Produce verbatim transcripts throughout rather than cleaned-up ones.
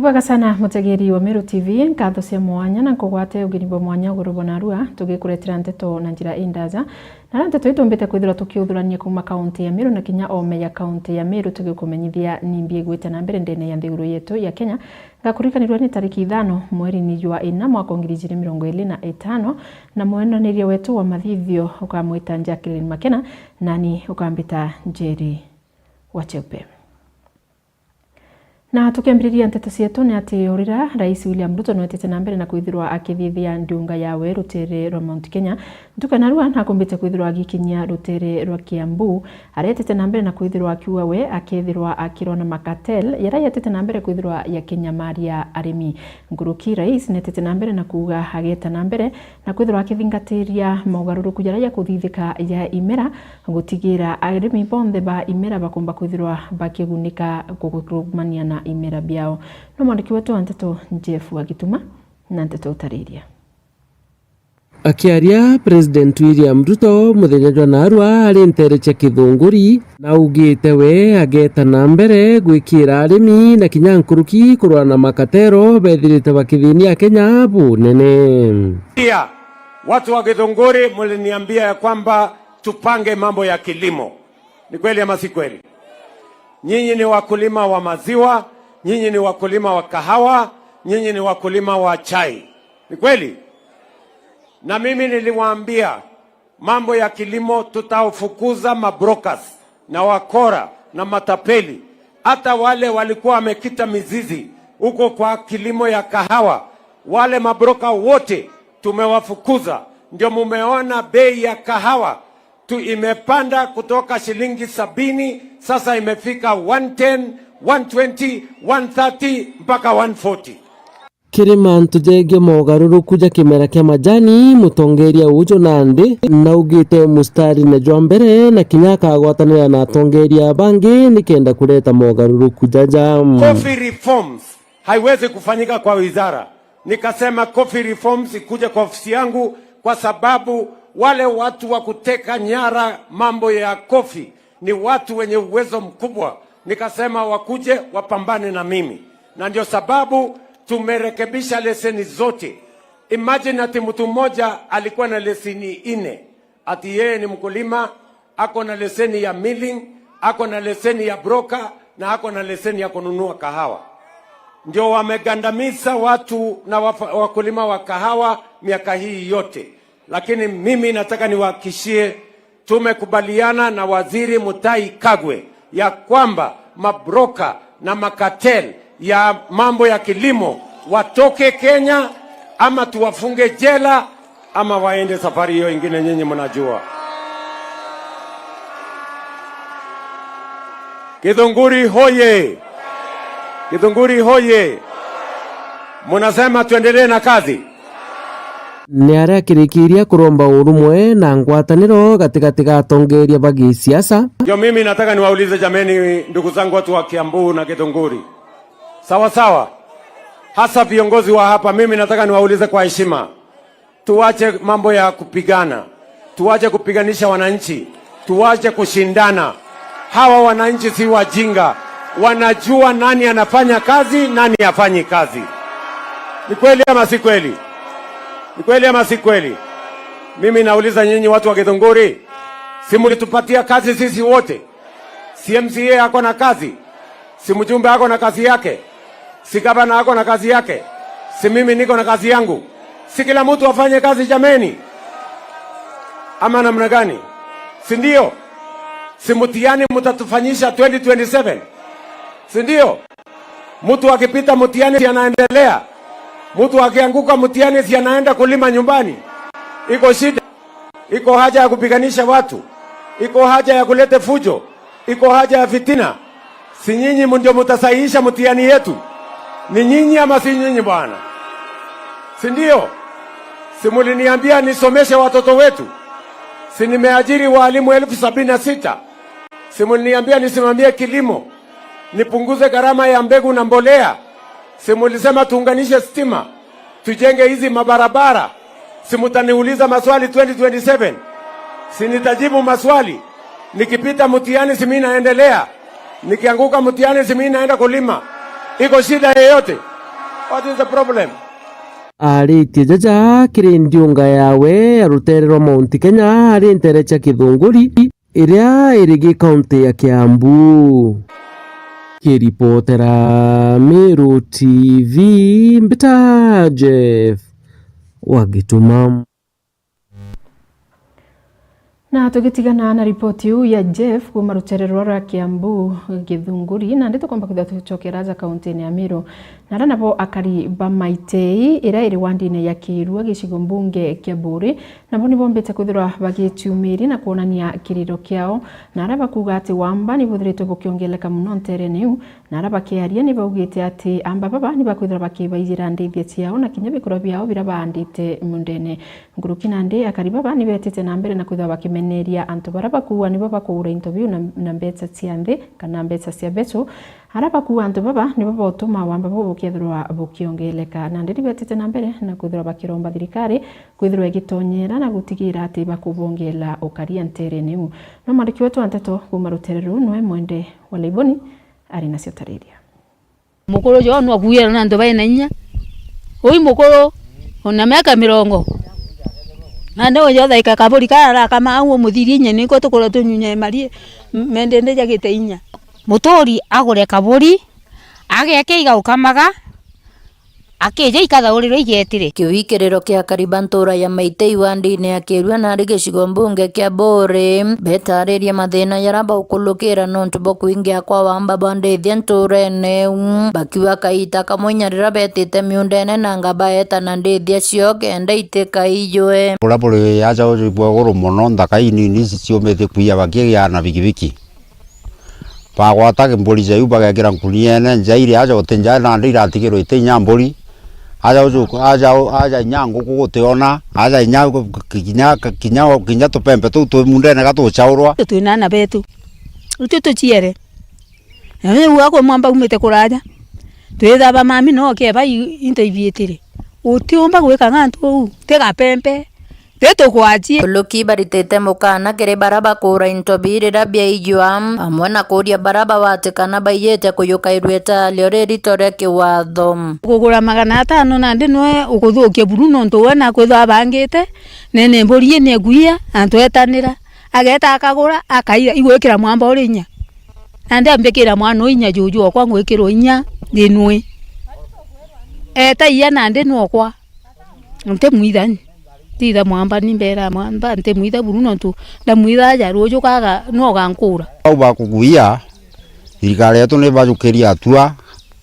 Bwega sana, mutegeri wa Meru T V, nkatho cia mwanya na nkugwate ugeni bwa mwanya uguru bwa narua, tugikuretera nteto na njira indaja. Na nteto itumbite kwithirwa tukiuthurania kuuma kaunti ya Meru na kinya ome ya kaunti ya Meru, tugikumenyithia nimbi igwite na mbere ndene ya nthiguru yetu ya Kenya. Ngakurikanirwa ni tariki ithano mweri-ini jwa ina mwaka wa ngiri ijiri mirongo iri na itano, na mwenaniria wetu wa mathithio ukamwita Jacqueline Makena, nani ukambita Njeri wa Cheupe. Na tukiambiriria nteto cietu ni ati urira Rais William Ruto nwetete na mbere na kwithirwa akithithia ndiunga yawe rutere rwa Mount Kenya, ntuku ya narua nakumbite kwithirwa agikinyia rutere rwa Kiambu. Aretete na mbere na kwithirwa akiuga we akethirwa akirwa na makatel, yara yetete na mbere kwithirwa yakinyamaria arimi. Nkuruki Rais netete na mbere na kuuga ageta na mbere na kwithirwa akithingatiria mogaruruku jaria jakuthithika ja imera, gutigira arimi bonthe ba imera bakumba kwithirwa bakigunika kurumania na imera biao. No mwandiki wetu wa nteto Jeff Wagituma na nteto utariria. Akiaria, President William Ruto muthenya jwa narua ari ntere cia Kithunguri, na augite we ageta na mbere gwikira arimi na kinya nkuruki kurwa na makatero bethirite bakithinia Kenya bunene. Pia, watu wa Kithunguri, mliniambia ya kwamba tupange mambo ya kilimo. Ni kweli ama si kweli? Nyinyi ni wakulima wa maziwa, nyinyi ni wakulima wa kahawa, nyinyi ni wakulima wa chai. Ni kweli? Na mimi niliwaambia mambo ya kilimo, tutafukuza mabrokers na wakora na matapeli. Hata wale walikuwa wamekita mizizi huko kwa kilimo ya kahawa, wale mabroka wote tumewafukuza. Ndio mumeona bei ya kahawa tu imepanda kutoka shilingi sabini, sasa imefika one ten, one twenty, one thirty mpaka one forty. Kiri mantu jegie mogaruruku ja kimera kia majani, mutongeria uju nandi naugite mustari na jwa mbere na kinya akagwatanira na atongeria bangi nikenda kureta mogaruruku jaja. Coffee reforms haiwezi kufanyika kwa wizara. Nikasema coffee reforms ikuje kwa ofisi yangu, kwa sababu wale watu wa kuteka nyara mambo ya coffee ni watu wenye uwezo mkubwa. Nikasema wakuje wapambane na mimi, na ndio sababu tumerekebisha leseni zote. Imagine ati mtu mmoja alikuwa na leseni nne, ati yeye ni mkulima, ako na leseni ya milling, ako na leseni ya broker na ako na leseni ya kununua kahawa. Ndio wamegandamiza watu na wafa-, wakulima wa kahawa miaka hii yote. Lakini mimi nataka niwahakikishie, tumekubaliana na Waziri Mutahi Kagwe ya kwamba mabroka na makatel ya mambo ya kilimo watoke Kenya, ama tuwafunge jela, ama waende safari hiyo ingine nyinyi mnajua. Githunguri hoye! Githunguri hoye! Mnasema tuendelee na kazi? Ni aria akirikiria kuromba urumwe na ngwataniro gatigati ga atongeria ba gisiasa. Ndio mimi nataka niwaulize jameni, ndugu zangu watu wa Kiambu na Githunguri. Sawa sawa. Hasa viongozi wa hapa, mimi nataka niwaulize kwa heshima. Tuache mambo ya kupigana. Tuache kupiganisha wananchi. Tuache kushindana. Hawa wananchi si wajinga. Wanajua nani anafanya kazi, nani hafanyi kazi. Ni kweli ama si kweli? Ni kweli ama si kweli? Mimi nauliza nyinyi watu wa Githunguri, si mlitupatia kazi sisi wote? Si M C A ako na kazi? Si mjumbe ako na kazi yake? Si gavana ako na kazi yake? Si mimi niko na kazi yangu? Si kila mtu afanye kazi jameni? Ama namna gani? Si ndio? Si mtihani mtatufanyisha twenty twenty-seven? Si ndio? Mtu akipita mtihani si anaendelea? Mtu akianguka mtihani si anaenda kulima nyumbani? Iko shida? Iko haja ya kupiganisha watu? Iko haja ya kulete fujo? Iko haja ya fitina? Si nyinyi ndio mtasahihisha mtihani yetu? Ni nyinyi ama si nyinyi bwana? Si ndio? Si muliniambia nisomeshe watoto wetu? Si nimeajiri walimu elfu sabini na sita? Si muliniambia nisimamie kilimo, nipunguze gharama ya mbegu na mbolea? Si mulisema tuunganishe stima, tujenge hizi mabarabara? Si mutaniuliza maswali twenty twenty-seven? Si nitajibu maswali? Nikipita mtihani, si mimi naendelea? Nikianguka mtihani, si mimi naenda kulima? Iko shida yeyote? What is the problem? Aritie jaja kiri ndiunga yawe ya rutere rwa Mount Kenya ari ntere cia Kithunguri, iria iri gi kaunti ya Kiambu. Kiripotera Meru T V, mbita Jeff wa Gituma. Na tugitigana na ripoti iu ya Jeff kuuma rutere rwa Kiambu Githunguri, nandi tukomba kwithirwa tucokera aja kauntine ya Meru. Na aria nabo akari ba Maitei, iria iri wandine ya Kirua, gicigo mbunge kia Buuri, nabo nibombite kwithirwa bagiciumiria na kwonania kiriro kiao, na aria bakuuga ati wamba nibuthiritwe bukiongeleka mono nterene iu, na aria bakiaria nibaugite ati amba baba nibakwithirwa bakibaijira ndithia ciao na kinya bikura biao biria baandite miundene. Nkuruki nandi, akari baba nibetite na mbere na kwithirwa bakimeneria antu baria bakuua nibo bakuura into biu na, na mbeca cia nthi kana mbeca cia becu. Aria bakuua antu baba nibo botuma wamba buu bukethirwa bukiongeleka. Nandi nibetite na mbere na kwithirwa bakiromba thirikari kwithirwa igitonyera na gutigira ati bakubongela ukaria nterene iu. No mwandiki wetu wa nteto kuuma rutere ruu nwe Mwende wa Laiboni ari nacio tariria. Mukuru jo nwakuire na antu baina inya. Ui mukuru, ona miaka mirongo. Nandi uja uthaika kaburi kara arakama au umuthirie inya, niko tukura tunyunye marie, m-, mendende jagite inya. Muturi agure kaburi, ageke iga ukamaga, akija ikathaurirwa igetire. Kiu i kiriro kia akari ba ntura ya Maitei wandine ya Kirua nari gicigo mbunge kia Buuri, betaririe mathina jaria baukulukira nontu bwa kwingia kwa wamba bwa ndithia nturene iu, bakiuga kaita kamwe inya riria betite miundene nanga baeta na ndithia cio kenda itikaijwe. Buria buri aja bwa iguru mono, nthaka inini ici ciumite kuia bakigia na bikibiki. Bagwata mburi jau bagekira nkuniene, njairi aja uti njaa nandi iratigirwe iti inya mburi. Aja uju, aja, aja inya nguku gutiona, aja inya kinya, kinya, kinya tupempe tuu twi mundene gatuchaurwa. Twina ana betu. Itwi tuciere. Na riu akwe mwamba umite kuraja. Twithaba mami no keba i-, into ibiitire. Utiumba gwika gantu uu, ti gapempe. Titukwajie. Uluki baritite mukana kiri bara bakuura into bii riria biaijua, amwe na kuuria bara bawati kana baiyite kuyuka irueta rio ririto ria kiwatho. Kugura magana atano nandi nwe ukuthukia buru nontu we nakwithwa abangite, nene mburi ni ekuia, antu etanira, ageta akagura, akaira, igwikira mwamba uri inya. Nandi ambikira mwana uu inya juju okwa ngwikirwa inya ndi nwi. Eta iya nandi nwokwa. Ntimwitha ni. Titha mwamba ni mbera mwamba ntimwitha buru nontu ndamwitha aja ruju kaga no gankura. Au bakuguia, thirikari yetu ni bajukirie atua,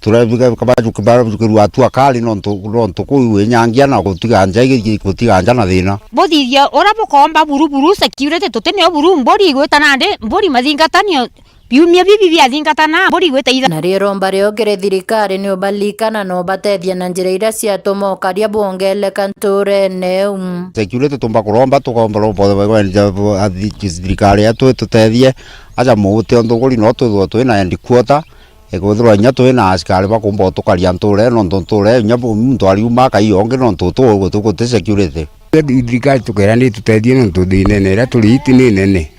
turabika bajuki-, bajukirua atua kari nontu, nontu kuu winyangia na gutiga nja igi-, gutiga nja na thina. Buthithia uria bukomba buru buru security tuti nio buru mburi igwita nandi mburi mathingatanio. Biumia bibi biathingatana, mburi igwita itha. Nario iromba riao kiri thirikari ni ubalikana na ubatethia na njira iria ciatuma ukaria bwongeleka nturene iu. Security tumba kuromba, tukomba romba thirikari yetu itutethie, aja muuti o nthuguri no twithirwa twina headquarter, ikwithirwa inya twina askari bakumba utukaria nturene, nontu nturene inya bu-, muntu ariuma akaiya ungi nontu tu-, tu-, guti security. Thirikari tukera ni tutethie nontu thinene iria turi iti ni nene.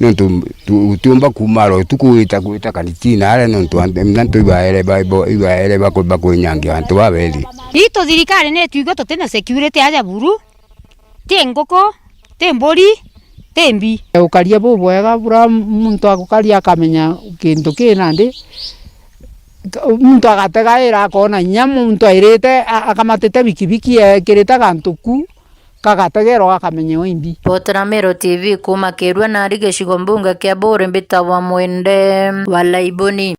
Nontu tu-, tutiumba kuuma aro utuku gwita, gwita kanitina aria nontu an-, antu ibaere ba-, bo-, ibaere baku-, bakwinyangia antu babethi. Itu thirikari ni tuigua tutina security aja buru, ti nguku, ti mburi, ti mbi. Ukaria bubwega bura muntu agukaria akamenya kintu ki nandi, muntu agatega ira akona inya muntu airite a-, akamatite bikibiki ekirite gantu ku, kagategerwa gakamenya imbi. Potera Meru T V kuuma Kirua nari gicigo mbunge kia Buuri mbitagwa Mwende wa Laiboni.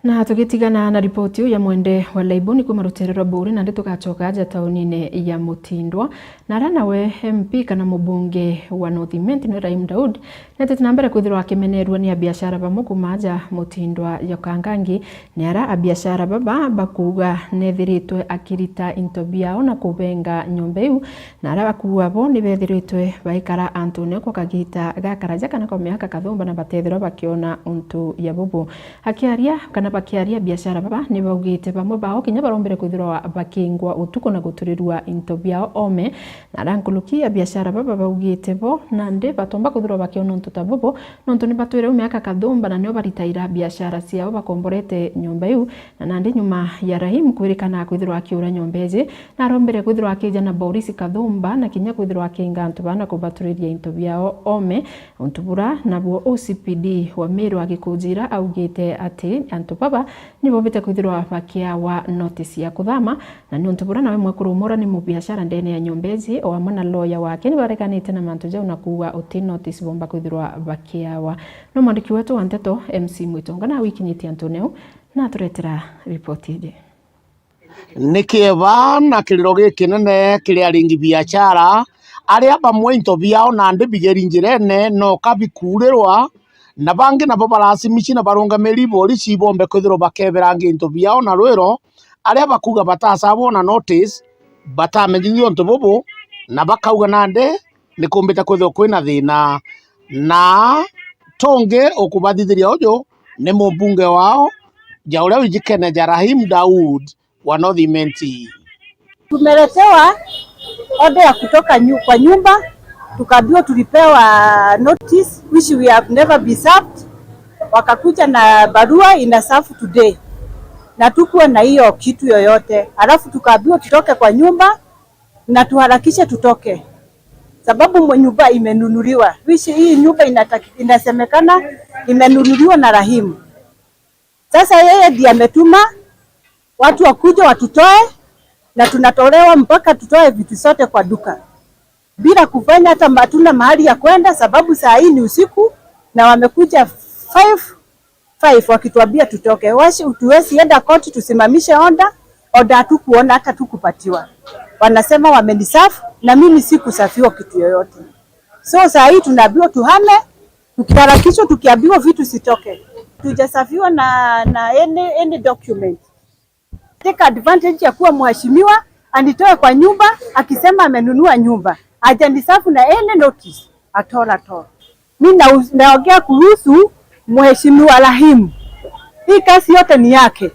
Na tugitigana na ripoti iu ya Mwende wa Laiboni kuuma rutere rwa Buuri, nandi tugacoka aja taunine ya Mutindwa, na aria nawe M P kana mubunge wa North Imenti nwe Rahim Daud, netete na mbere kwithirwa akimenerua ni abiashara bamwe kuuma aja Mutindwa ya Kangangi, ni aria abiashara baba bakuuga nethiritwe akirita into biao na kubenga nyomba iu, na aria bakuuga bo ni bethiritwe baikara antune kwa kagita gakaraja kana kwa miaka kathumba na batethirwa bakiona untu ya bubu. Akiaria kana Bakiaria, biashara baba ni baugite bamwe bao kinya barombere kwithirwa bakingwa utuku na guturirua into biao oome, na aria nkuruki ya biashara baba baugite bo nandi batomba kwithirwa bakiona untu ta bubu, nontu ni batwire u miaka kathumba na nio baritaira biashara ciao bakomborete nyomba iu, na nandi nyuma ya Rahim kwirikana kwithirwa akiura nyomba iji, narombere kwithirwa akija na borisi kathumba na kinya kwithirwa akinga antu baa na kubaturiria into biao oome. Untu bura nabuo O C P D wa Meru agikujira augite ati antu baba ni bombite kwithirwa bakiawa notice ya kuthama, na ni untu bura nawe mwekuru Mura ni mubiashara ndene ya nyomba iji, o amwe na lawyer wake ni bareganite na mantu jau na kuuga uti notice bomba kwithirwa bakiawa. No mwandiki wetu wa nteto M C Mwitonga nawe ikinyitie antune u na aturetera ripoti iji. Ni kieba na kiriro gikinene kiri aringi biashara, aria bamwe into biao nandi bigeri njirene noka bikuurirwa, na bangi nabo baracimici na barungamiri borisi bombe kwithirwa bakeberanga into biao na rwiro, aria bakuuga batacabwa na notice, batamenyithua untu bubu, na bakauga nandi ni kumbite kwithirwa kwina thina. Na tungi ukubathithiria uju ni mumbunge wao ja uria wijikene ja Rahim Daud wa North Imenti. Tumeletewa order ya kutoka nyu-, kwa nyumba, tukaambiwa tulipewa notice which we have never been served. Wakakuja na barua ina serve today, na tukuwa na hiyo kitu yoyote, alafu tukaambiwa tutoke kwa nyumba na tuharakishe tutoke, sababu mwe-, nyumba imenunuliwa, which hii nyumba inata-, inasemekana imenunuliwa na Rahimu. Sasa yeye ndiye ametuma watu wakuje watutoe, na tunatolewa mpaka tutoe vitu zote kwa duka bila kufanya hata ma-, hatuna mahali ya kwenda, sababu saa hii ni usiku na wamekuja five, five wakituambia tutoke. Washi, tuwezi enda koti tusimamishe order, order hatukuona hata tukupatiwa. Wanasema wameniserve na mimi sikuserviwa kitu yoyote. So saa hii tunaambiwa tuhame, tukiharakishwa, tukiambiwa vitu sitoke. Tujaserviwa na, na any, any document. Take advantage ya kuwa mheshimiwa, anitoe kwa nyumba, akisema amenunua nyumba. Hajaniserve na any notice at all, at all. Mi na-, naongea kuhusu mheshimiwa Rahimu. Hii kazi yote ni yake.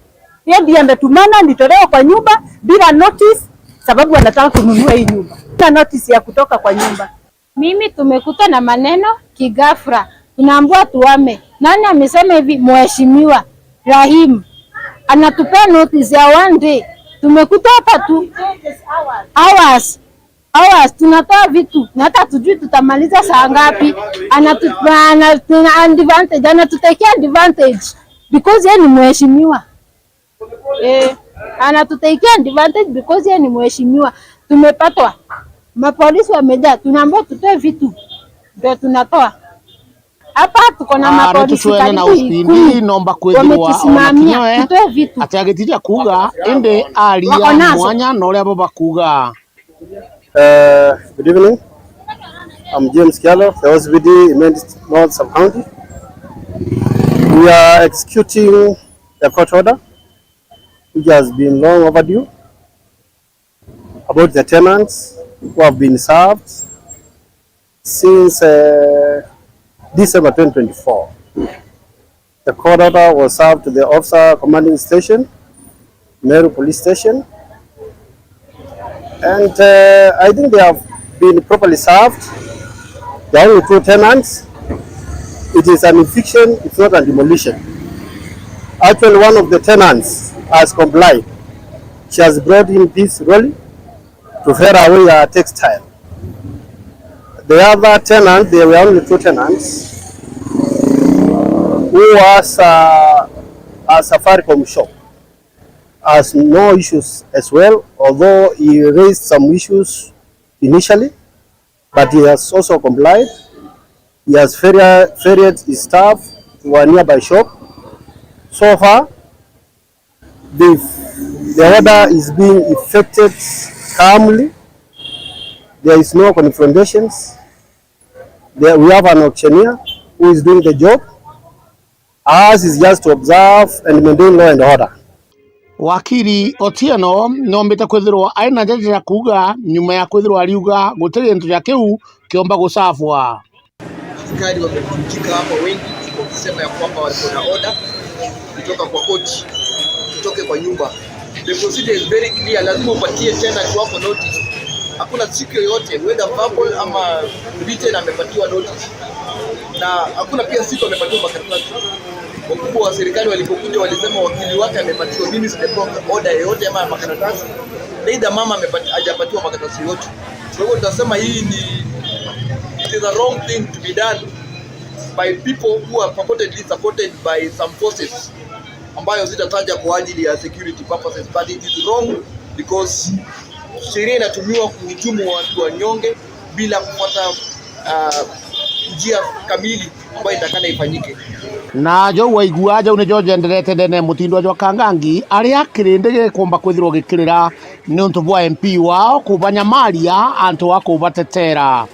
Yeye ndiye ametumana nitolewe kwa nyumba bila notice, sababu anataka kununua hii nyumba. Bila notice ya kutoka kwa nyumba. Mimi tumekutwa na maneno kighafla. Tunaambiwa tuame. Nani amesema hivi? Mheshimiwa Rahimu. Anatupea notice ya one day. Tumekutwa hapa tu hours. Hours. Tunatoa vitu. Na hata tujui tutamaliza saa ngapi. Anatu-, ana-, tuna advantage. Anatutekea advantage. Because yeye ni mheshimiwa. Eh, anatutekea advantage because yeye ni mheshimiwa. Tumepatwa. Mapolisi wamejaa. Tunaambiwa tutoe vitu. Ndio tunatoa. Hapa tuko na mapolisi karibu ikumi. Wametusimamia. Tutoe vitu. Ati agitija kuuga, indi aria mwanya na uria bo bakuuga. Uh, good evening. I'm James Kialo, the O C P D Imenti North Sub-County. We are executing the court order, which has been long overdue, about the tenants who have been served since, uh, December twenty twenty-four. The court order was served to the officer commanding station, Meru Police Station, and, uh, I think they have been properly served. There are only two tenants. It is an eviction, it's not a demolition. Actually, one of the tenants has complied. She has brought in this trolley to ferry away her textile. The other tenant, there were only two tenants, who was, uh, a Safaricom shop, has no issues as well, although he raised some issues initially, but he has also complied. He has ferri-, ferried his staff to a nearby shop. So far, the, the order is being effected calmly. There is no confrontations. There, we have an auctioneer who is doing the job. Ours is just to observe and maintain law and order. Wakiri Otieno noombite kwithirwa ari na njaja ya kuuga nyuma ya kwithirwa ariuga guti gintu ja kiu kiomba gucabwa. Askari wamevunjika hapo wengi wakisema ya kwamba wako na order. Kutoka kwa koti, tutoke kwa nyumba. The procedure is very clear, lazima upatie tenant wako notice. Hakuna siku yoyote, whether verbal ama written, amepatiwa notice. Na hakuna pia siku amepatiwa makaratasi. Wakubwa wa serikali walipokuja walisema wakili wake amepatiwa, mimi sijapatiwa order yoyote ama makaratasi. Neither mama amepati-, hajapatiwa makaratasi yoyote. Kwa hivyo tunasema hii ni, it is a wrong thing to be done by people who are purportedly supported by some forces ambayo sitataja kwa ajili ya security purposes, but it is wrong because sheria inatumiwa kuhujumu watu wanyonge bila kufuata, ah, njia kamili ambayo itakana ifanyike. Na jau waigua, jau nijo jenderete ndene ya Mutindwa jwa Kangangi, aria kirindi gikumba kwithirwa gikirira niuntu bwa M P wao kubanyamaria antu a kubatetera.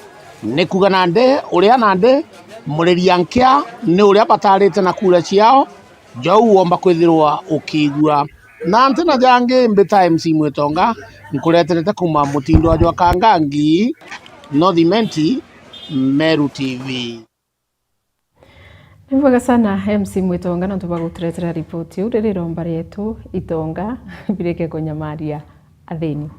Ni kuuga nandi, uria nandi muriria nkia ni uria batarite na kura ciao, jau womba kwithirwa ukiigua. Na ntina jangi, mbita M C Mwitonga, nkureterete kuuma Mutindwa jwa Kangangi, North Imenti, Meru T V. Ni bwega sana M C Mwitonga nontu bwa guturetera ripoti iu riri iromba rietu, itonga bireke kunyamaria athini.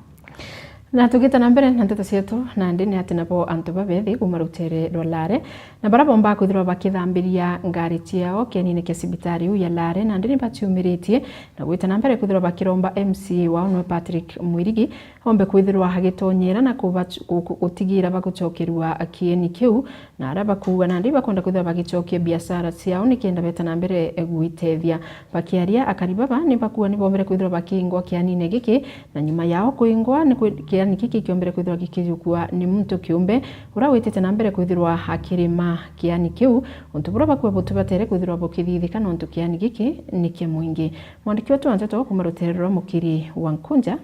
Na tugite na mbere na nteto cietu, nandi ni ati nabo antu babethi kuuma rutere rwa Lare na baria bomba kwithirwa bakithambiria ngari ciao kienine kia cibitari iu ya Lare, nandi ni baciumiritie na gwita na mbere kwithirwa bakiromba M C A wao niwe Patrick Mwirigi ombe kwithirwa agitonyera na kubac-, gu-, gu-, gutigira bagucokerua kieni kiu, na aria bakuuga nandi bakwenda kwithirwa bagicokia biashara ciao nikenda beta na mbere gwitethia. Bakiaria, akari baba ni bakuuga ni bombere kwithirwa bakiingwa kianine giki, na nyuma yao kuingwa ni kwi-, kiani giki kiombere kwithirwa gikijukua ni muntu kiumbe uria witite na mbere kwithirwa akirima kiani kiu, untu buria bakuuga butibatere kwithirwa bukithithika nontu kiani giki ni kia mwingi. Mwandiki wetu wa nteto kuuma rutere rwa Mukiri wa Nkunja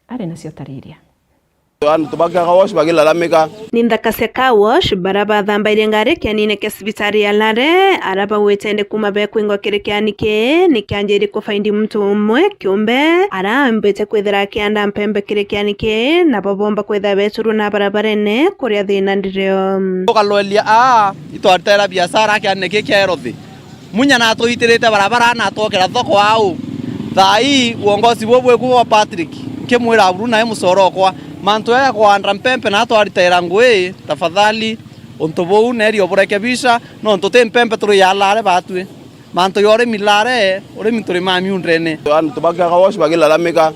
ari nacio tariria. Antu ba car wash bagilalamika. Ni nthaka cia car wash baria bathambairie ngari kianine kia cibitari ya Lare, aria baugite indi kuuma bekwingwa kiri kiani kii, ni kianjirie kufaindi muntu umwe kiumbe, aria ambite kwithira akianda mpembe kiri kiani kii, nabo bomba kwithira becurua na barabarene kuria thina ndirio. Tukalwelia aa, itwaritera biashara kiani kii kia Health. Munya na atwitirite barabara na atwokera thoko au. Thaa ii, uongozi buu bwiku bwa Patrick, nkimwira buru nae mucoro okwa. Mantu jaja kwanda mpempe na atwaritaira ngui, tafadhali, untu buu neeri uburekebisha, nontu ti mpempe turi ya Lare batwi. Mantu ja urimi Lare, urimi turimaa miundene. Antu ba car wash bagilalamika,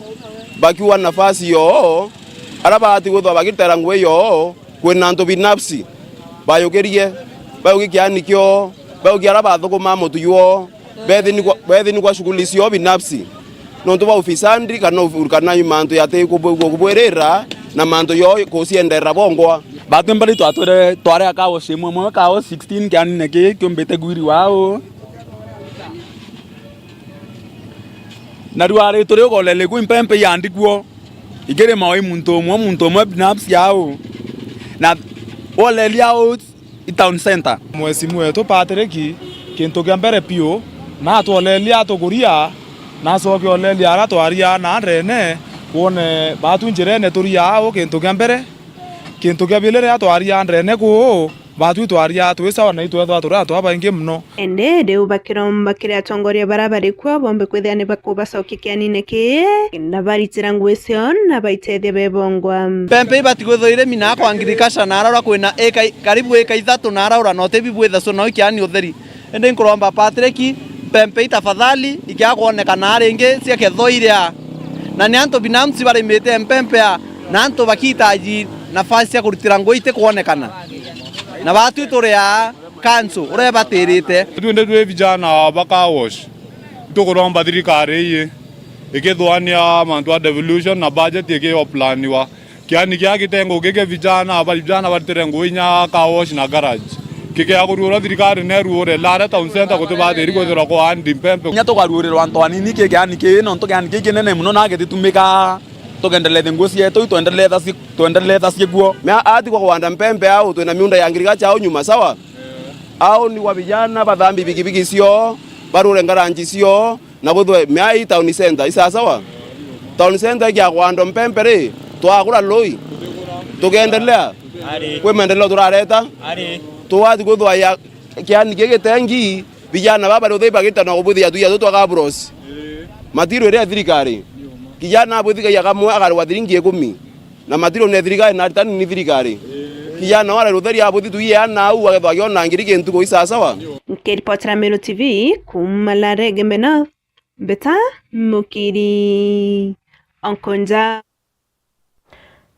bakiuga nafasi yoo, aria baati gwithwa bagitaira ngui yoo, kwina antu binafsi bayukirie, bayuki kiani kioo, bayuki aria bathukumaa mutu jwoo, bethi ni kwa, bethi ni kwa shughuli cioo binafsi, nontu bwa ufisadi kana uf-, kana mantu jati kubu-, kubwirira na mantu joo kucienderera bongwa. Batwi mbari twatwire twari aka hosi imwe imwe, ka hosi sixteen kianine kii kiumbite gwiri wao. Na riu ari turi ugolele kwi mpempe iandikwo igiri maoi muntu umwe, muntu umwe binafsi au. Na oleli au i town center. Mwesimu wetu Patrick, kintu kia mbere piu, na atwolelia atukuria, na acoke olelia aria twaria na ndene, kwone batu njirene turia au kintu kia mbere. Kintu kia bili riria twaria ndene kuu, batwi twaria twi sawa na itwethwa turi antu babaingi mono. Indi riu bakiromba kiri atongoria baria bari kuo bombe kwithira ni bakubacokia kianine kii, na baritira ngui ciao na baitethia bebongwa. Mpempe ibati gwithwa irimi na kwa agriculture na araura kwina eka i-, karibu eka ithatu na araura na utibi bwithacua na kiani utheri. Indi nkuromba Patrick, mpempe i tafadhali ikiaga kwonekana ringi ciakethwa iria. Na ni antu binafsi barimite mpempe a, na antu bakihitaji nafasi cia kuritira ngui itikwonekana. Na batwi turi a kansu uria ibatirite. Twinde twi vijana ba car wash. Tukuromba thirikari ii ikithwania mantu a devolution na budget ikiwa planiwa. Kiani kia kitengo giki vijana, ba vijana baritire ngui inya car wash na garage. Kikea kuruura thirikari neruure, Lare town center gutibathiri kwithirwa kwa andi mpempe. Inya tukaruurirwa antu anini ki kiani kii, nontu kiani kii kinene mono na gititumika. Tukendelethe ngui cietu, twendeletha ci-, twendeletha ciikuo. Mea atigwa kwanda mpempe au, twina miunda ya agriculture au nyuma, sawa? Au ni kwa vijana bathambi bikibiki cio, baruure ngaranji cio, na guthwe mea i town center, i sawa sawa? Town center ikia kwandwa mpempe ri, twagura lui, tukendelea. Ari. Kwi maendeleo turareta. Ari. Tuwati guthwa ya kiani giki gitengi, Vijana baba bari uthei bagita na kubuthia tuya tutu twa kabros. Material iria ya thirikari. Kijana abwithigagia kamwe akarwa thiringi ikumi. Na material ni ya thirikari na ritani ni thirikari. Kijana wara rutheri abuthi tuye ana au agethwa akiona ngiri kintu koi sawa sawa. Nkiripotera Meru T V kuuma Larege Mena, Mbeta Mukiri Onkonja.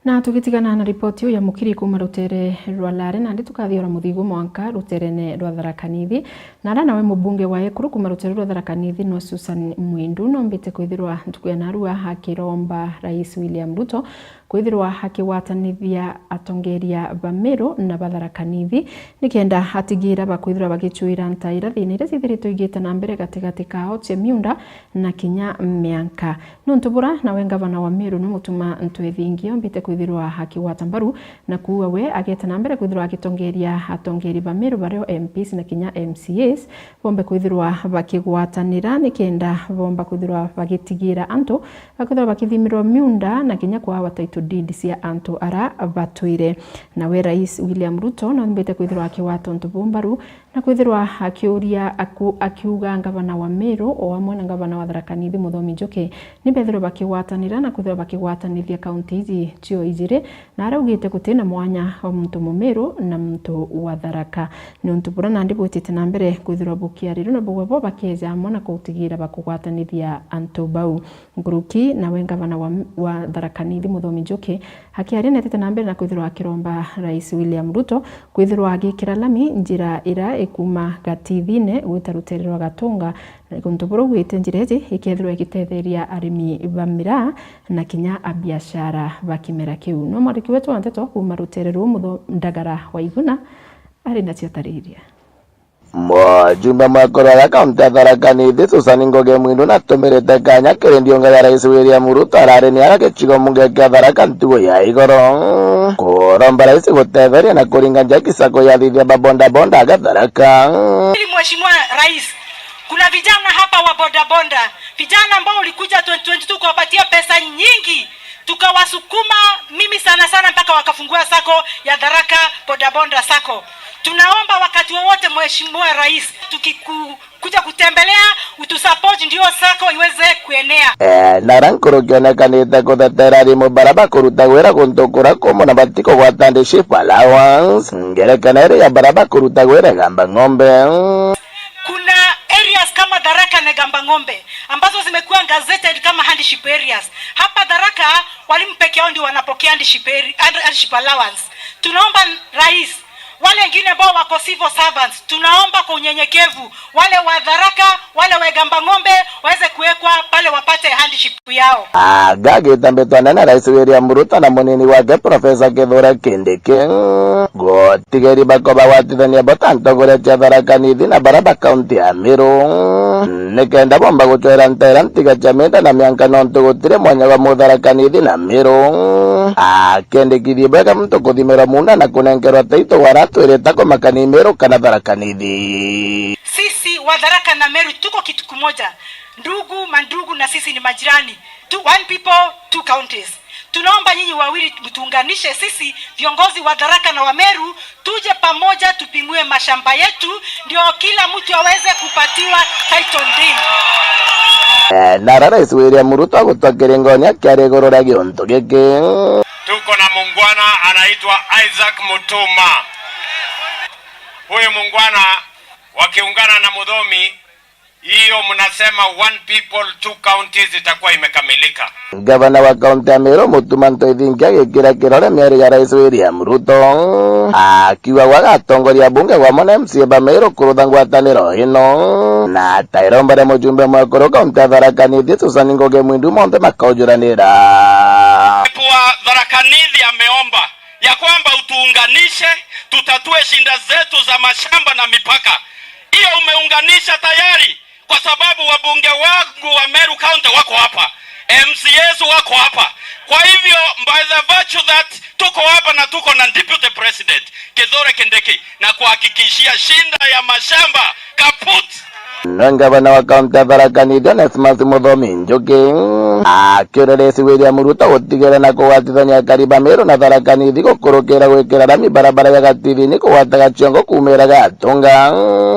Na tugitigana na ripoti iu ya Mukiri kuuma rutere rwa Lare, nandi tukathiora muthigu mwanka ruterene rwa Tharaka Nithi. Na ara nawe mubunge wa ekuru kuuma rutere rwa Tharaka Nithi nwe Susan Mwindu, nombite kwithirwa ntuku ya narua akiromba Rais William Ruto kwithirwa akigwatanithia atongeria ba Meru na ba Tharaka Nithi, nikenda atigira bakwithirwa bagichuira ntaira thina iria cithiritwe igite na mbere gatigati kao cia miunda na kinya mianka. Niuntu bura, nawe ngavana wa Meru ni Mutuma Ntwethingia ombite kwithirwa akigwata mbaru na kuuga we ageta na mbere kwithirwa agitongeria atongeri ba Meru bario M Ps na kinya M C As bombe kwithirwa bakigwatanira nikenda bomba kwithirwa bagitigira antu bakwithirwa bakithimirwa miunda na kinya kwawa title deed cia antu ara batwire. Nawe Rais William Ruto nambite kwithirwa akigwata untu buu mbaru na kwithirwa akiuria aku-, akiuga ngavana wa Meru o amwe na ngavana wa Tharaka Nithi Muthomi Njuki ni bethirwe bakigwatanira na kwithirwa bakigwatanithia kaunti iji cio ijiri, na araugite gutina mwanya wa muntu Mumiru na muntu wa Tharaka, niuntu bura nandi bwitite na mbere kwithirwa bukiarirwe na bugwe bo bakeja amwe na kutigira bakugwatanithia antu bau. Nkuruki nawe ngavana wa, wa Tharaka Nithi Muthomi Njuki akiaria netete na mbere na kwithirwa akiromba Rais William Ruto kwithirwa agikira lami njira ira ikuma Gatithine gwita rutere rwa Gatunga, na guntu buru gwite njira iji ikethirwa igitetheria arimi ba miraa na kinya abiashara ba kimera kiu. No mwandiki wetu wa nteto kuuma rutere ruu Mutho-, Ndagara wa Iguna ari na ciatariria. Mujumbe mwa kurora kaunti ya Tharaka Nithi, Susan Ngugi Mwindu, natumirite kanya kiri ndiunga ya Rais William Ruto arari ni ara gicigo mbunge kia Tharaka ntugu ya igoro kuromba rais gutetheria na kuringa njaki sacco ya athithia ba bodaboda aga Tharaka. Mheshimiwa Rais, kuna vijana hapa wa bodaboda, vijana ambao ulikuja twenty twenty-two kuwapatia pesa nyingi, tukawasukuma mimi sana sana mpaka wakafungua sacco ya Tharaka Bodaboda Sacco. Tunaomba wakati wowote, Mheshimiwa Rais, tukiku-, kuja kutembelea, utusupport ndio sacco iweze kuenea. Eh, nara nkuruki onekanite kuthetera arimu bara bakuruta wira guntu kura kumu na batikugwata ship allowance, ngerekano iri ya bara bakuruta wira Igamba Ng'ombe. Kuna areas kama Tharaka na Igamba Ng'ombe ambazo zimekuwa gazetted kama hardship areas. Hapa Tharaka, walimu peke yao ndio wanapokea hardship area, hand-, hardship allowance. Tunaomba Rais, wale wengine ambao wako civil servants, tunaomba kwa unyenyekevu, wale wa Tharaka, wale wa Igamba Ng'ombe waweze kuwekwa pale wapate hardship yao. Agagita mbitwa nene Rais William Ruto na munini wake Professor Kithure Kindiki. Gutigeri bako bagwatithania bo ta ntogoria cia Tharaka Nithi na bara ba kaunti ya Meru, nikenda bomba gucwera ntera ntiga cia minda na mianka, nontu gutiri mwanya wa mutharaka Nithi na Meru. Akendikithie bwega muntu kuthimirwa munda na kunenkerwa taito waratwirite kumakania Meru kana Tharaka Nithi. Sisi wa Tharaka na Meru tuko kitu kimoja, ndugu, mandugu, na sisi ni majirani. Two, one people, two counties. Tunaomba nyinyi wawili mtuunganishe sisi viongozi wa Tharaka na wa Meru, tuje pamoja tupimue mashamba yetu, ndio kila mtu aweze kupatiwa title deed. Eh, nara Rais William Ruto agutwa kiringoni akiaria iguru ria giuntu giki. Tuko na mungwana anaitwa Isaac Mutuma. Huyu mungwana wakiungana na Muthomi, hiyo mnasema one people, two counties itakuwa imekamilika. Gavana wa kaunti ya Meru, Mutuma Ntwethingia, agikira kirore miario ya Rais William Ruto, akiuga gwaga atongoria bunge gwamwe na M C A ba Meru kurutha ngwataniro ino, na atairomba ria mujumbe mwekuru kaunti ya Tharaka Nithi, Susan Ngugi Mwindu, monthe makaujuranira. Wa Tharaka Nithi ameomba ya kwamba utuunganishe, tutatue shida zetu za mashamba na mipaka. Hiyo umeunganisha tayari, kwa sababu wabunge wangu wa Meru County wako hapa, M C As wako hapa. Kwa hivyo, by the virtue that tuko hapa na tuko na Deputy President Kithure Kindiki, na kuhakikishia shida ya mashamba kaput. Nawe ngavana wa kaunti ya Tharaka Nithi, Onesmus Muthomi Njuki, akiuria Rais William Ruto gutigirira na kugwatithania akari ba Meru na Tharaka Nithi gukurukira gwikira rami barabara ya Gatithini kugwata Gaciongo kuumira Gatunga,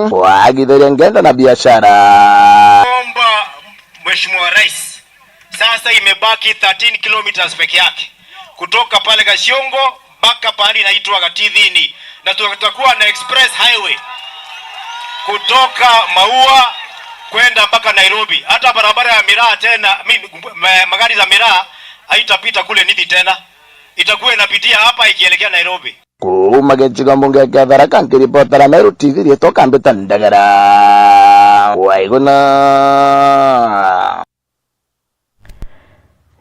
kwagithiria ngendo na biashara. Omba Mheshimiwa Rais, sasa imebaki thirteen kilometers peke yake, kutoka pale Gaciongo mpaka pahali inaitwa Gatithini, na tutakuwa na express highway kutoka Maua kwenda mpaka Nairobi. Hata barabara ya miraa tena, I mean, ma-, magari za miraa haitapita kule Nithi tena, itakuwa inapitia hapa ikielekea Nairobi. Kuuma gicigo mbunge kia Tharaka, nkiripotera Meru T V, riitwa Kambita Ndagara Waiguna.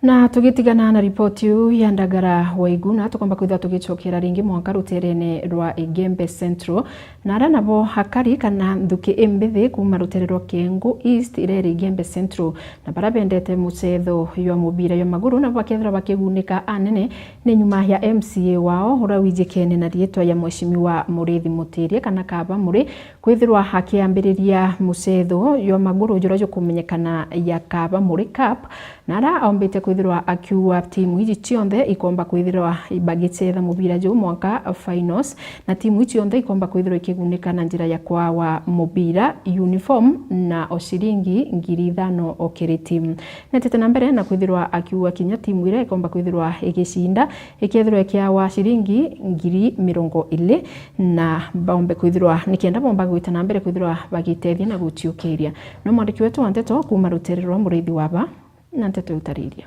Na tugitigana na ripoti iu ya Ndagara Waiguna, tukomba kwithirwa tugicokera ringi mwanka ruteerene rwa Igembe Central, na aria nabo akari kana nthuki imbithi kuuma ruteere rwa Kiengu East iria iri Igembe Central, na baria bendete mucetho jwa mubira jwa maguru nabo bakethirwa bakigunika anene ni nyuma ya M C A wao uria wijikene na riitwa ya Mheshimiwa Muriithi Mutirie kana Kaba Muri, kwithirwa akiambiriria mucetho jwa maguru juria jukumenyekana ya Kaba Muri Cup, na aria aumbite kwithirwa akiuga timu iji cionthe ikomba kwithirwa bagicetha mubira juu mwanka finals, na timu iji cionthe ikomba kwithirwa ikigunika na njira ya kwawa mubira, uniform na o ciringi ngiri ithano o kiri timu. Netete na mbere na kwithirwa akiuga kinya timu iria ikomba kwithirwa igicinda ikethirwa ikiawa ciringi ngiri mirongo iri, na baumbe kwithirwa, nikenda bomba gwita na mbere kwithirwa bagitethia na guciukiria. No mwandiki wetu wa nteto kuuma ruteere rwa Muriithi Waba na nteto iu tariria.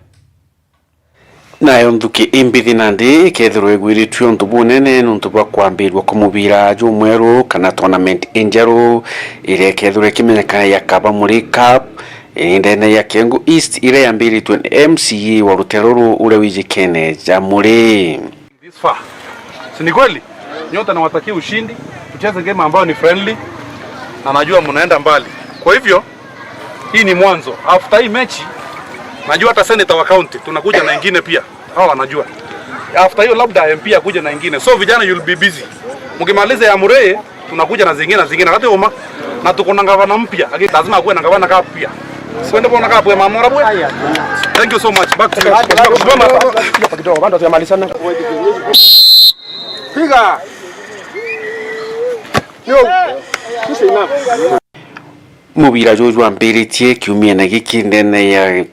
Nayo nthuki imbithi nandi ikethirwa igwiritue untu bunene niuntu bwa kwambirua kwa mubira jumweru kana tournament injeru, iria ikethirwa ikimenyekana ya Kaba Muri Cup, iri ndene ya Kiengu East, iria yambiritue ni M C A wa ruteere ruru uria wijikene ja Muri. This far. Si ni kweli? Nyote nawatakia ushindi, tucheze game ambayo ni friendly na najua mnaenda mbali. Kwa hivyo, hii ni mwanzo. After hii mechi, najua hata senator wa county tunakuja na ingine pia. Hao wanajua. After hiyo labda M P akuje na ingine. So vijana, you'll be busy. Mkimaliza ya Muree, tunakuja na zingine na zingine. Wakati uma, na tuko na gavana mpya. Lakini lazima akuwe na gavana cup pia. Kwende bona cup ya Mamora bwe. Thank you so much. Back to you. Kidogo, bado hatujamalizana. Piga. Yo. This is enough. Mubira juju jwambiritie kiumia-ini giki ndene ya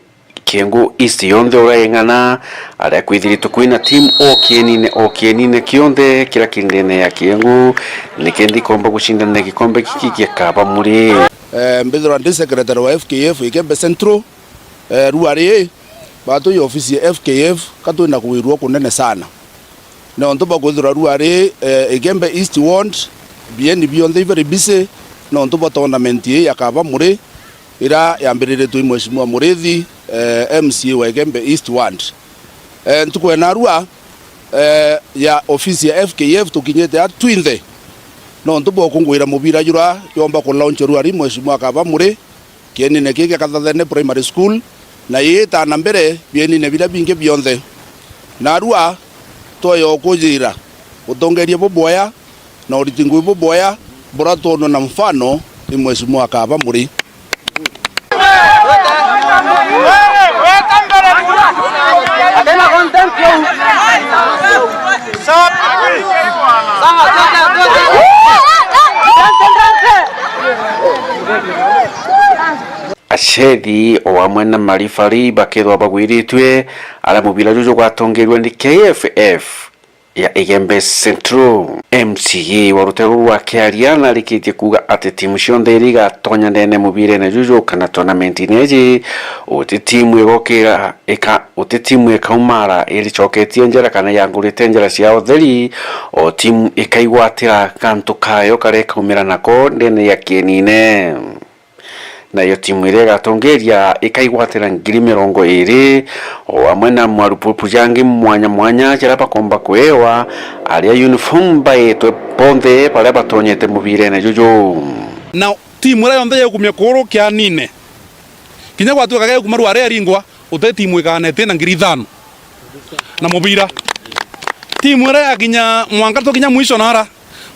Kiengu East yonthe uria ing'ana, aria kwithiritwe kwina timu o kienine, o kienine kionthe kiria ki ndene ya Kiengu, nikendi komba gucindana gikombe giki gia Kaba Muri. Eh, mbithirwa ndi secretary wa F K F Igembe Central, eh, ruari, batwi ofisi ya F K F, ka twina kwirua kunene sana. Nontu bwa kwithirwa ruari, eh, Igembe East Ward, bieni bionthe i very busy, nontu bwa tournament ii ya Kaba Muri, ira yambiriritwe i Mheshimiwa Murithi, eh, M C A wa Igembe East Ward. Eh, ntuku ya narua, eh, ya ofisi ya F K F tukinyite a twinthe, nontu bwa ukungwira mubira jura yomba ku launch ruari Mheshimiwa Kaba Muri, kienine kii gia Kathathene Primary School, na iitana mbere bienine biria bingi bionthe. Narua, twoya ukujira utongeria bubwea na uriti ngui bubwea buria twonwa na mfano ni Mheshimiwa Kaba Muri. Acethi o amwe na marifari bakethwa bagwiritue, aria mubira juju gwatongeirwe ni K F F ya Igembe Central. M C A wa ruteere ruru akiaria narikitie kuuga ati timu cionthe iria igatonya ndene mubirene juju kana tournament-ini iji, uti timu igokira ika-, uti timu ikaumara iricoketie njara kana yangurite njara cia utheri, o timu ikaigwatira kantu kayo karia ikaumira nako ndene ya kienine. Nayo timu iria igatongeria ikaigwatira ngiri mirongo iri, o amwe na marupurupu jangi mwanya mwanya jaria bakomba kuewa, aria uniform baetwe bonthe baria batonyete mubirene juju. Na timu iria yonthe yaukumia kuru kianine, kinya gwatuika gegukuma ruari aringwa, uti timu ikanetie na ngiri ithano na mubira. Timu iria yakinya mwanka tukinya mwisho nara,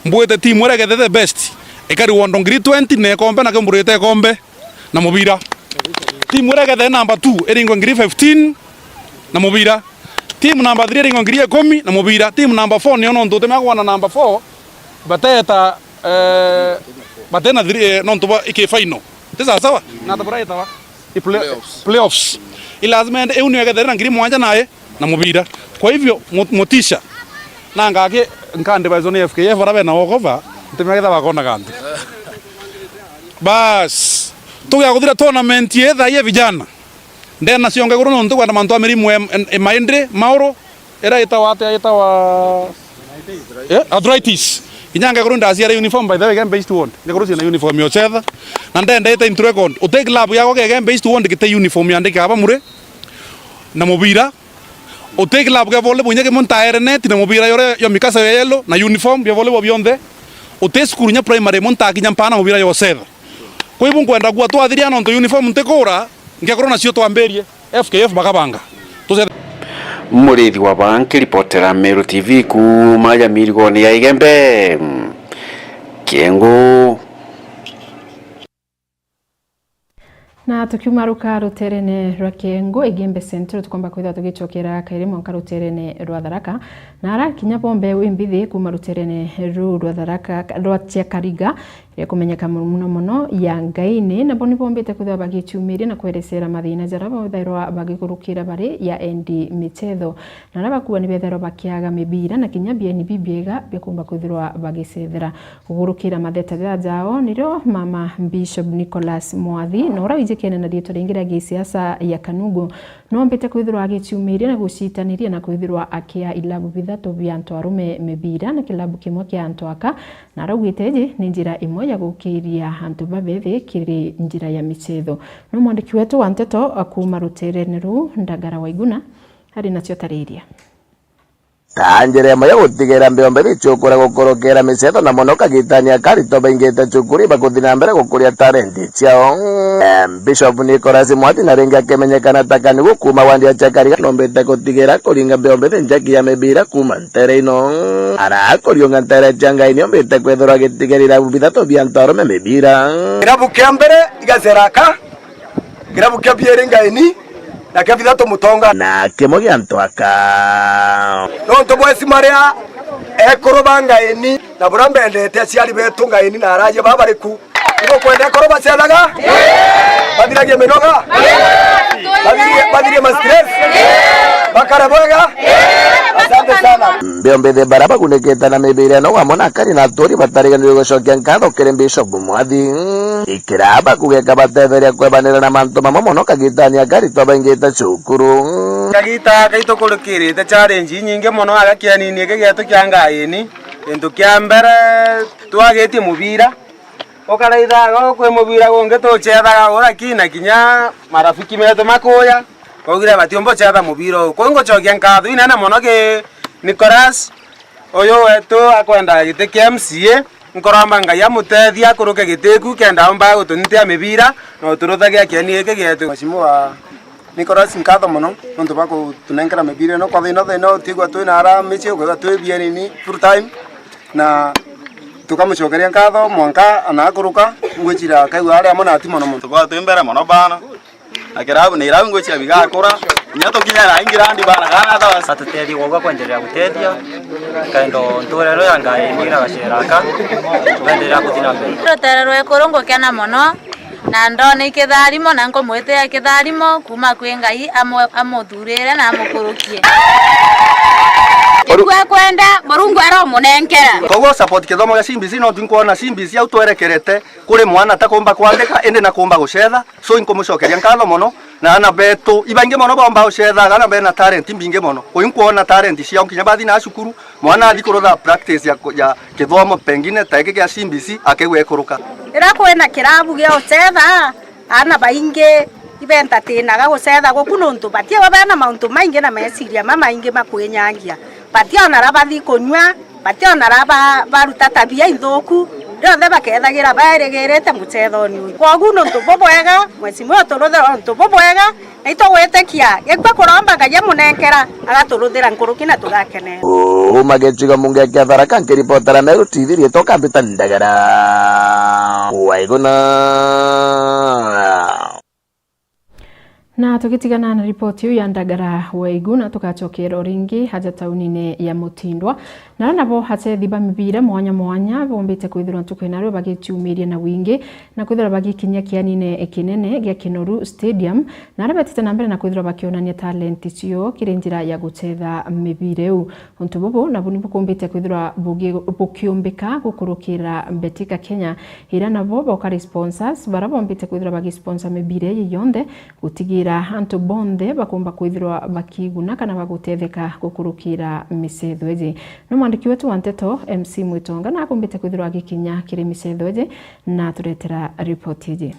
mbwite timu iria igethete best, ikari wondo ngiri twenty na ikombe, na kiumburite ikombe na mubira. Timu iria ikethire namba two iringwe ngiri fifteen na mubira. Timu namba three iringwe ngiri ikumi na mubira. Timu namba four niyo nontu utimenya kwana namba four bateta, eh, batena three, eh, nontu bwa iki final. Ti sawa sawa? Na tabura itawa? I play-, playoffs. Playoffs. I lazima ende, iu niyo ikethire na ngiri mwanja nae na mubira. Kwa hivyo, mo-, motisha. Na ngaki, nka advise ni F K F, ara bena walkover, ntimenya ketha bakona kantu. Bas. Tugia kuthira tournament ii thaa ii ya vijana. Ndena cionga iguru nontu kwenda mantu a mirimu em-, em-, emaindri, mauru, ira itawa atia, itawa, eh, arthritis. Inya ngekuru ndaciara uniform, by the way, Igembe East Ward. Ngekuru ciina uniform ya Ocetha. Na ndenda ite into record. Uti club yako ke Igembe East Ward giti uniform yandike aba muri na mubira. Uti club kia volleyball inya kimwe ntaere net na mubira yore ya mikasa ya yellow na uniform bia volleyball bionthe. Uti cukuru inya primary imwe ntakinya mpana mubira ya Ocetha. Kwa hivyo nkwenda kuga twathiria nontu uniform ntikura, ngekorwo nacio twambirie, F K F bakabanga. Tuce- Murithi wa Baa nkiripotera Meru T V kuuma ya mirigoni ya Igembe. Kiengu. Na tukiumaruka ruterene rwa Kiengu, Igembe Central, tukomba kwithirwa tugicokera kairi mwanka ruterene rwa Tharaka. Na ara kinya bombe wi mbithi kuuma ruterene ruu rwa Tharaka, rwa Chiakariga, iria kumenyeka muno muno ya Ngaini, nabo ni bombite kwithirwa bagichumiria na kwerecera mathina jaria bathairwa bagikurukira bari ya endi michetho. Na aria bakua ni bethairwa bakiaga mibira na kinya bieni bibiega bia kumba kwithirwa bagicethera. Kugurukira matheta jaa jao nirio mama Bishop Nicholas Mwathi, na uria wijikene na riitwa ringi ria gisiasa ya Kanugu, Noombite kwithirwa agichumiria na gucitaniria na kwithirwa akia ilabu bithatu bia antu arume mibira na kilabu kimwe kia antu aka, na araugite iji ni njira imwe ya gukiria antu babethi kiri njira ya michetho. No mwandiki wetu wa nteto kuuma ruterene ruu, Ndagara Waiguna, ari nacio tariria. Ta njira imwe ya gutigira mbiombe bicukura gukurukira michetho na mono kagitani aka aritwa baingite cukuru ibakuthi na mbere gukuria talenti ciao. Em, Bishop Nicholas Mwati na ringi akimenyekana ta Kanigu kuuma wandi ya Chiakariga nombite gutigira kuringa mbiombe nthaki ya mibira kuuma ntere ino. Ara kuriunga ntere cia Ngai niombite kwithirwa agitigira irabu bithatu bia antu arume mibira. Kirabu kia mbere igacera aka, kirabu kia bieri Ngaini, na kia bithatu Mutonga. Na kimwe gia antu aka. Nontu bwa isima ria ekuru ba Ngaini, na buria mbendete aciari betu Ngaini na araja baba bari ku. Igukwenda ekuru bacethaga? Bathiragia minoga? Bathirie, bathirie ma stress? Bakare bwega? Asante sana. Mbiombe baria bagunikite na mibira ino wamwe na akari na aturi batariganirwe gucokia nkatho kiri Bishop Mwathi. Ikira bakugeka batetheria kwebanira na mantu mamwe mono kagitani akari twabaingite cukuru. Kagita kaitu kurikirite challenge inyingi mono aga kianini iki gietu kia Ngaini. Gintu kia mbere twagitie mubira. Ukaraithaga kwi mubira gungi tucethaga ura ki na kinya marafiki metu makuya. Baugire batiumba ucetha mubira uu. Kuu ngucokia nkatho inene mono ki Nicholas, uyu wetu akwenda giti kia M C A. Nkoromba Ngai amutethie akuruke giti ku kenda aumba gutunyitia mibira na uturuthagia kieni giki gietu. Mheshimiwa Nicholas, nkatho mono nontu bwa kutunenkera mibira ino. Kwa thina thina utigwa twi na ara mici, ukwigua twi bienini full time, na tukamucokeria nkatho mwanka ana akuruka. Ngwicira akaigua ari amwe nati mono mono. Tukoragwa twi mbere mono bana. Na kirabu na irabu ngwicira bigakura. Kinya tukinya na England bana kana thawa. Atutethie gwogwa kwenderea gutethia. Kaendo nturero ya Ngai ni na gacera aka. Kwenderea kuthi na mbere. Rutere rwa ikuru ngukena mono, na ndona ikitharimo, na nkumwitia ikitharimo kuuma kwi Ngai amu-, amuthurire na amukurukie. Ikwe kwenda, Murungu aromunenkera. Koguo support kithomo gia C B C, no tinkwona C B C au twerekerete kuri mwana atakumba kwandika, indi nakumba gucetha. So, inkumucokeria nkatho mono, na ana betu ibaingi mono bomba gucetha, ana bena talent mbingi mono. Uyu nkwona talent ciao, kinya bathi na cukuru, mwana athi kurutha practice ya, ya kithomo, pengine ta giki kia C B C, akigwa ikuruka. Riria kwina kirabu gia gucetha, ana baingi ibentatinaga gucetha guku nontu batiawa bena mauntu maingi na meciria mamaingi makwinyangia. Bationa ra bathi kunyua, bationa ra ba-, baruta tabia inthuku. Rionthe bakethagira bairigirite muchethoni uyu. Kwogu nuntu bubwega, Mheshimiwa uturuthira untu bubwega, na itugwitikia gikua kuromba Ngai amunenkera, agaturuthira nkuruki na tugakenera. Uu mageciga munge kia Tharaka, nkiripotera Meru T V, riitwa Kambita Ndagara Waiguna. Na tugitigana na ripoti iu ya Ndagara Waiguna, tugacokera o ringi aja taunine ya Mutindwa. Nara nabo achethi ba mibira mwanya mwanya bombite kwithirwa ntuku ya nario bagiciumiria na wingi na kwithirwa bagikinyia kianine kinene gia Kinoru Stadium, na aria betite na mbere na kwithirwa bakionania talent cio kiri njira ya guchetha mibira iu. Untu bubu nabu ni bukumbite kwithirwa bugi-, bukiumbika gukurukira Betika Kenya, iria nabo bokari sponsors, baria bombite kwithirwa bagisponsor mibira iji yonthe, gutigira antu bonthe bakumba kwithirwa bakiguna kana bagutetheka gukurukira micetho iji. No mwandiki wetu wa nteto, M C Mwitonga, na akumbite kwithirwa agikinya kiri micetho iji na aturetera ripoti iji.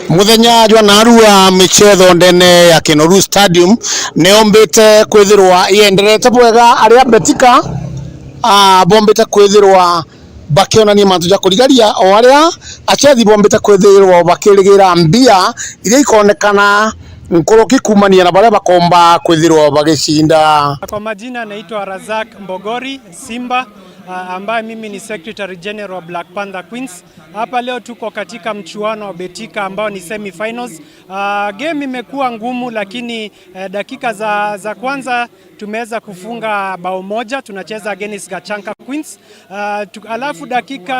Muthenya jwa narua michetho ndene ya Kinoru Stadium niombite kwithirwa ienderete bwega, aria Betika, ah, bombite kwithirwa bakionania mantu ja kurigaria, o aria achethi bombite kwithirwa bakirigira mbia iria ikonekana nkuruki kumania na baria bakomba kwithirwa bagicinda. Kwa majina naitwa Razak Mbogori Simba, ah, ambaye mimi ni Secretary General wa Black Panther Queens. Hapa leo tuko katika mchuano wa Betika ambao ni semi-finals. Ah, game imekuwa ngumu, lakini, eh, dakika za, za kwanza tumeweza kufunga bao moja, tunacheza against Gachanka Queens. Ah, tu-, alafu dakika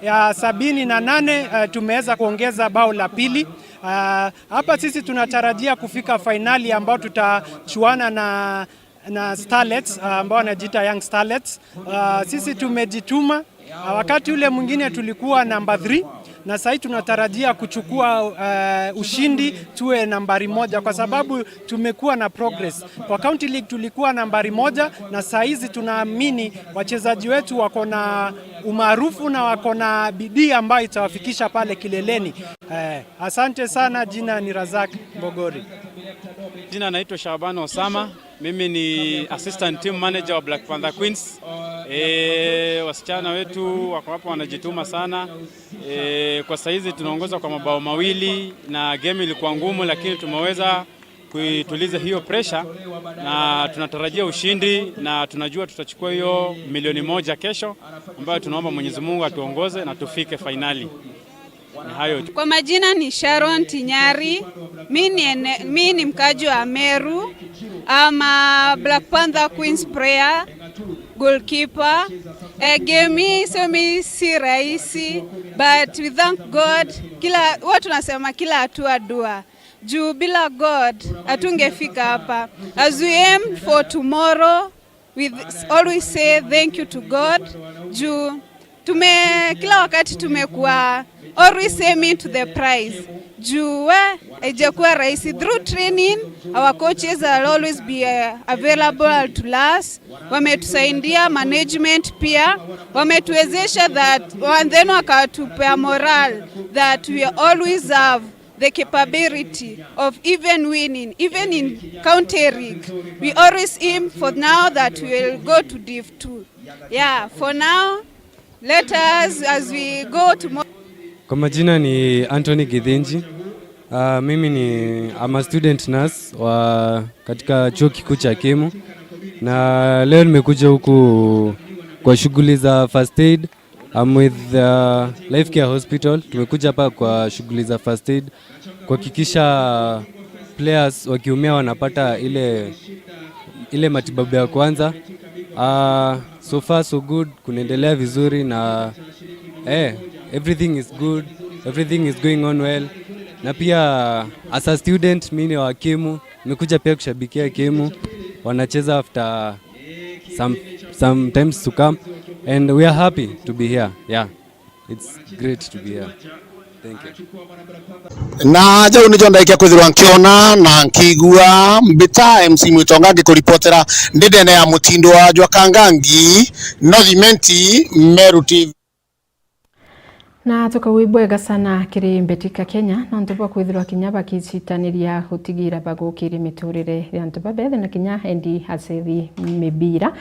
ya sabini na nane, eh, tumeweza kuongeza bao la pili. Ah, hapa sisi tunatarajia kufika fainali ambao tutachuana na na Starlets, ah, ambao wanajiita Young Starlets. Ah, sisi tumejituma. Ah, wakati ule mwingine tulikuwa namba three, na sahii tunatarajia kuchukua, eh, ushindi, tuwe nambari moja kwa sababu tumekuwa na progress. Kwa County League tulikuwa nambari moja, na saa hizi tunaamini wachezaji wetu wako na umaarufu na wako na bidii ambayo itawafikisha pale kileleni. Eh, asante sana, jina ni Razak Mbogori. Jina naitwa Shaban Osama. Mimi ni assistant team manager wa Black Panther Queens. E, wasichana wetu wako hapa wanajituma sana. E, kwa saizi tunaongoza kwa mabao mawili na game ilikuwa ngumu, lakini tumeweza kuituliza hiyo pressure na tunatarajia ushindi na tunajua tutachukua hiyo milioni moja kesho, ambayo tunaomba Mwenyezi Mungu atuongoze na tufike fainali. Ni hayo tu. Kwa majina ni Sharon Tinyari. Mi ni ene-, mi ni mkaji wa Meru. I'm a Black Panther Queens player, goalkeeper. Eh, game hii semi si rahisi, but we thank God. Kila, huwa tunasema kila hatua dua. Juu bila God hatungefika hapa. As we aim for tomorrow, we th-, always say thank you to God. Juu tume-, kila wakati tumekuwa always aiming to the prize. Juu we, haijakuwa rahisi. Through training, our coaches are always be, uh, available to us. Wametusaidia management pia. Wametuwezesha that, and then wakatupea morale that we always have the capability of even winning, even in county league, we always aim for now that we will go to Div two. Yeah, for now, let us, as we go tomorrow. Kwa majina ni Anthony Githinji. Ah, mimi ni, I'm a student nurse wa katika chuo kikuu cha Kemu, na leo nimekuja huku kwa shughuli za first aid. I'm with, uh, Life Care Hospital. Tumekuja hapa kwa shughuli za first aid, kuhakikisha players wakiumia wanapata ile, ile matibabu ya kwanza. Uh, so far so good, kunaendelea vizuri na, eh, everything is good, everything is going on well. Na pia as a student, mimi ni wa Kemu, nimekuja pia kushabikia Kemu. Wanacheza after some, some times to come, and we are happy to be here. Yeah, it's great to be here. Thank you. Na jau nijo ndaikia kwithirwa nkiona na nkigua. Mbita M C Mwitonga ngikuripotera ndi ndene ya Mutindwa jwa Kangangi, North Imenti, Meru T V. Na tukauga ibwega sana kiri Betika Kenya, nontu bwa kwithirwa kinya bakicitaniria gutigira bagukiria miturire ya antu babethe na kinya endi asethi mibira.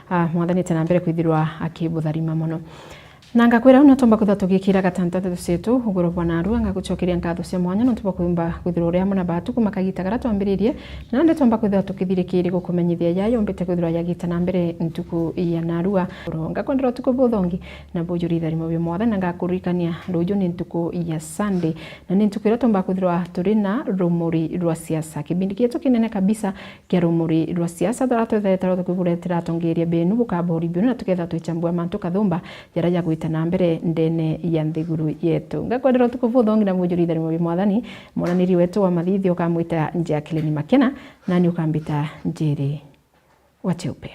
Ah, Mwathani ete na mbere kwithirwa akibutharima mono. Na ngakwira uu na twomba kwithirwa tugikira gatanta nteto cietu uguru bwa narua. Ngagucokeria nkatho cia mwanya nontu bwa kwimba kwithirwa uri amwe na baatu kuma kagita karia twambiririe, na nandi twomba kwithirwa tukithirikiria gukumenyithia ya yombite kwithirwa yagita na mbere ntuku ya narua. Ngakwendera utuku buthongi na bujuri itharimo bia Mwathani, na ngakuririkania ruju ni ntuku ya Sunday, na ni ntuku iria twomba kwithirwa turi na rumuri rwa siasa. Kibindi gietu kinene kabisa kia rumuri rwa siasa, tharia twethaitwe tukiburetera atongeria benu bukabori biu, na tuketha twichambua mantu kathumba jaria jagwita na mbere ndene ya nthiguru yetu. Ngakwendera utuku buthongi na bujuri itharimo bia Mwathani. Mwananiri wetu wa mathithio ukamwita Jacqueline Makena, nani ukambita Njeri wa Cheupe.